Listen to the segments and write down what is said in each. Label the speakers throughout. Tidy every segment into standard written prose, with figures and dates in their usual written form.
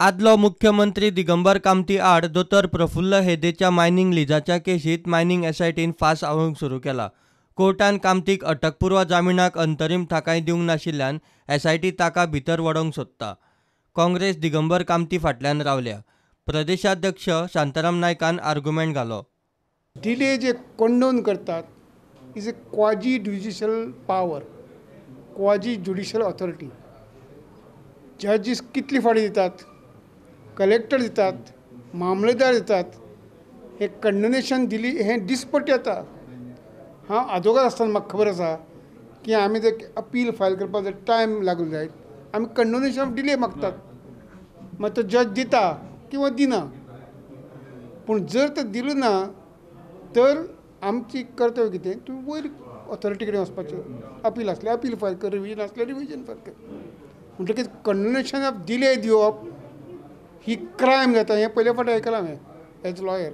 Speaker 1: आदलो मुख्यमंत्री दिगंबर कामती आड दोतोर प्रफुल्ल हेदेच्या मायनिंग लिजाच्या केशीत मायनिंग एसआयटीन फास आवळूंक सुरू केला. कोर्टान कामतीक अटकपूर्व जामिनाक अंतरीम थाकाय दिवंक नाशिल्ल्यान एसआयटी ताका भितर वडोवंक सोदता. काँग्रेस दिगंबर कामती फाटल्यान रावल्या. प्रदेशाध्यक्ष शांताराम नायकान आर्ग्युमेंट घालो.
Speaker 2: डिले जे कंडोन करतात is a quasi judicial power, quasi judicial authority. जजीस कितली फावटी दितात, कलेक्टर दितात, मामलेदार दितात, हे कंडोनेशन दिली हें दिसपट्टी येता. हांव आदोगाद आसतना म्हाका खबर आसा की आमी जर अपील फायल करपाक जर टायम लागलो जायत आमी कंडोनेशन ऑफ डिले मागतात, मागीर तो जज दिता किंवा दिना. पूण जर तो दिलो ना तर आमची कर्तव्य कितें, तूं वयर ऑथॉरिटी कडेन वचपाचें, अपील आसलें अपील फायल कर, रिविजन आसलें रिविजन फायल कर. म्हणटकीच कंडोनेशन ऑफ डिले दिवप ही क्रायम जाता हें पयले फावट आयकलां हांवें एज लॉयर.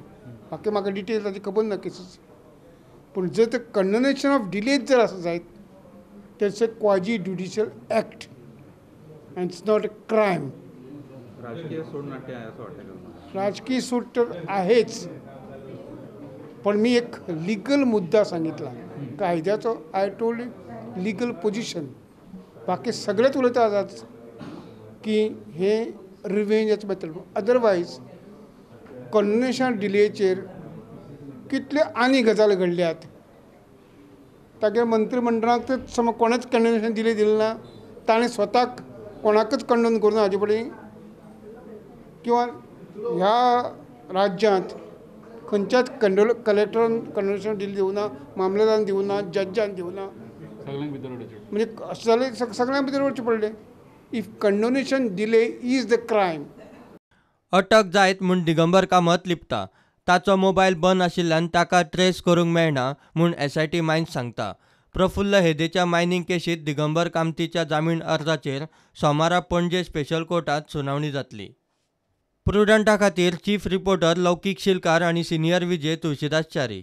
Speaker 2: बाकी म्हाका डिटेल ताची खबर ना केसीस. पूण जर ते कंडोनेशन ऑफ डिलेज जर आसा जायत तर it's a quasi judicial act and it's not a crime.
Speaker 3: राजकीय सूडनाट्य आहे असं वाटतं.
Speaker 2: राजकीय सूट तर आहेच, पण मी एक लिगल मुद्दा सांगितला कायद्याचो. I told legal position. बाकी सगळेच उलयता आसात की हे रिवेंजाचें मेथड. अदरवायज कंडोनेशन डिलेचेर कितल्यो आनी गजाली घडल्यात. तागे मंत्रीमंडळांत समज कोणेच कंडोनेशन डिले दिलें ना, ताणें स्वताक कोणाकच कंडोन करूं ना हाजे फुडें, किंवा ह्या राज्यांत खंयच्याच कलेक्टरान कंडोनेशन डिले दिवना, मामलेदारान दिवना, जज्जान दिवना, म्हणजे अशें जालें सगळ्यां भितर वचचें पडलें. If condonation delay is the crime.
Speaker 1: अटक जायत म्हूण दिगंबर कामत लिपता. ताचो मोबायल बंद आशिल्ल्यान ताका ट्रेस करूंक मेळना म्हूण एसआयटी मायन्स सांगता. प्रफुल्ल हेदेच्या मायनिंग केशीत दिगंबर कामतीच्या जामीन अर्जाचेर सोमारा पणजे स्पेशल कोर्टांत सुनावणी जातली. प्रुडंटा खातीर चीफ रिपोर्टर लौकीक शिलकार आनी सिनियर विजय तुळशीदास च्यारी.